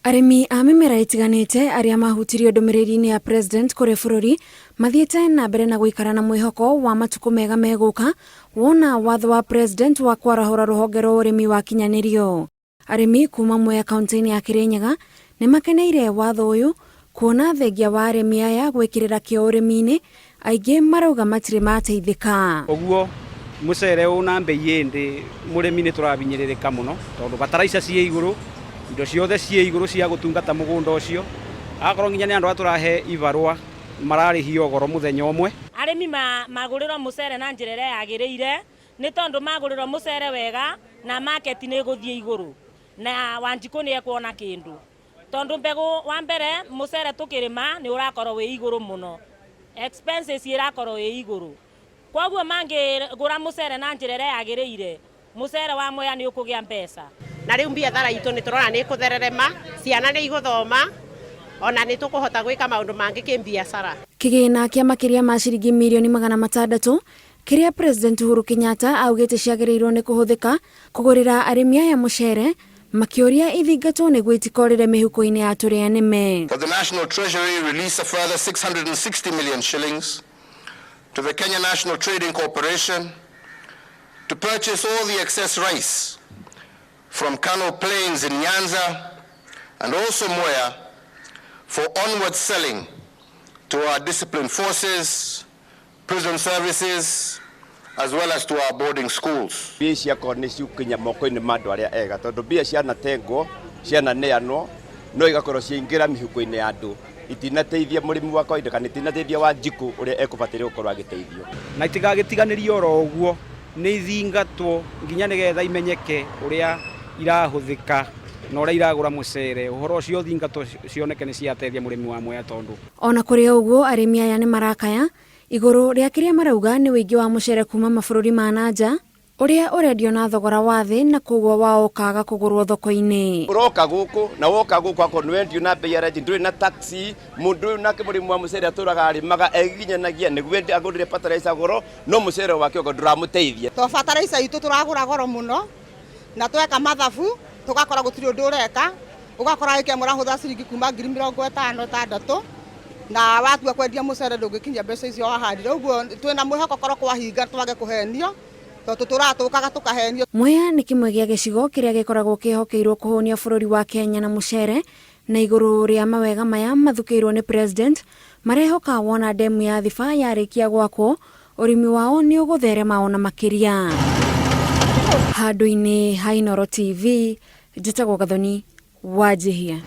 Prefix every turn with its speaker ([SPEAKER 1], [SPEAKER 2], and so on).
[SPEAKER 1] Arĩmi a mĩmera ĩtiganĩte arĩa mahutirio ndũmĩrĩri-inĩ ya President kũrĩ bũrũri mathiĩte na mbere na gũikara na mwĩhoko wa matukũ mega megũka wona watho wa President wa kwarahũra rũhonge rwa ũrĩmi wakinyanĩrio. Arĩmi kuma Mwea kaunti-inĩ ya Kirinyaga nĩ makeneire watho ũyũ kuona thengia wa arĩmi aya gwĩkĩrĩra kĩo ũrĩmi-inĩ, aingĩ marauga matirĩ mateithĩka.
[SPEAKER 2] Ũguo mũcere ũna mbei ĩ mũrĩmi nĩ tũrabinyĩrĩrĩka mũno tondũ bataraica ciĩ igũrũ, indo ciothe ciĩ igũrũ cia gũtungata mũgũnda ũcio. Akorwo nginya nĩ andũ arĩa tũrahe ibarũa mararĩhio goro mũthenya ũmwe.
[SPEAKER 3] Arĩmi magũrĩrwo mũcere na njĩra ĩrĩa yagĩrĩire nĩ tondũ magũrĩrwo mũcere wega na market nĩ ĩgũthiĩ igũrũ na Wanjikũ nĩ ekuona kĩndũ. Tondũ mbegũ wa mbere mũcere tũkĩrĩma nĩ ũrakorwo wĩ igũrũ mũno, expenses ĩrakorwo ĩ igũrũ. Koguo mangĩgũra mũcere na njĩra ĩrĩa yagĩrĩire, mũcere wa Mwea nĩ ũkũgĩa mbeca.
[SPEAKER 4] Na rĩu biathara itũ nĩ tũrona nĩ ĩkũthererema, ciana nĩ igũthoma, ona nĩ tũkũhota gwĩka maũndũ mangĩ kĩbiacara.
[SPEAKER 1] Kĩgĩna kĩa makĩria ma ciringi mirioni 600 kĩrĩa President Uhuru Kenyatta augĩte ciagĩrĩirwo nĩ kũhũthĩka kũgũrĩra arĩmi aya mũcere, makĩũria ithingatwo nĩguo itikorĩre mĩhuko-inĩ ya tũrĩa nĩme.
[SPEAKER 5] That the National Treasury release a further 660 million shillings to the Kenya National Trading Corporation to purchase all the excess rice from Kano Plains in Nyanza and also Mwea for onward selling to our disciplined forces, prison services, as well as to our boarding schools.
[SPEAKER 6] Mbia ciakorwo nĩ ciũkinya moko-inĩ ma andũ arĩa ega, tondũ mbia cianatengwo, ciananeanwo, no igakorwo ciaingĩra mĩhuko-inĩ ya andũ, itinateithia mũrĩmi wa kawaida kana itinateithia Wanjikũ ũrĩa ekũbataire gũkorwo agĩteithio.
[SPEAKER 2] Na itigagĩtiganĩrio oro ũguo, nĩ ithingatwo nginya nĩgetha imenyeke ũrĩa irahũthĩka na ũrĩa iragũra mũcere. Ũhoro ũcio ũthingatwo cioneke nĩ ciateithia mũrĩmi wa Mwea tondũ.
[SPEAKER 1] Ona kũrĩ o ũguo, arĩmi aya nĩ marakaya igũrũ rĩa kĩrĩa marauga nĩ ũingĩ wa mũcere kuma mabũrũri ma na nja ũrĩa ũrendio na thogora wa thĩ na koguo wao ũkaga kũgũrwo thoko-inĩ.
[SPEAKER 6] Ũroka gũkũ na woka gũkũ akorwo nĩ wendio na bei ya raithi, ndũrĩ na taxi. Mũndũ ũyũ nake mũrĩmi wa mũcere atũraga arĩmaga egiginyanagia nĩguo agũrĩre fertilizer goro, no mũcere wake okorwo ndũramũteithia.
[SPEAKER 7] To fertilizer itũ tũragũra goro mũno na tweka mathabu tũgakora gũtirĩ ũndũ ũreka, ũgakora ĩka ĩmwe ũrahũthĩra ciringi kuma 56,000 na watua kwendia mũcere ndũngĩkinyia mbeca icio wahandire. Ũguo twĩna mwĩhoko korwo kwahinga twage kũhenio, tondũ tũtũraga tũkaga tũkahenio.
[SPEAKER 1] Mwea nĩ kĩmwe gĩa gĩcigo kĩrĩa gĩkoragwo kĩhokeirwo kũhũnia bũrũri wa Kenya na mũcere, na igũrũ rĩa mawega maya mathukĩirwo nĩ President, marehoka wona ndemu ya Thiba yarĩkia gwakwo, ũrĩmi wao nĩ ũgũtherema ona makĩria. Handũ-inĩ ha Inooro TV, njĩtagwo Gathoni Wanjihia.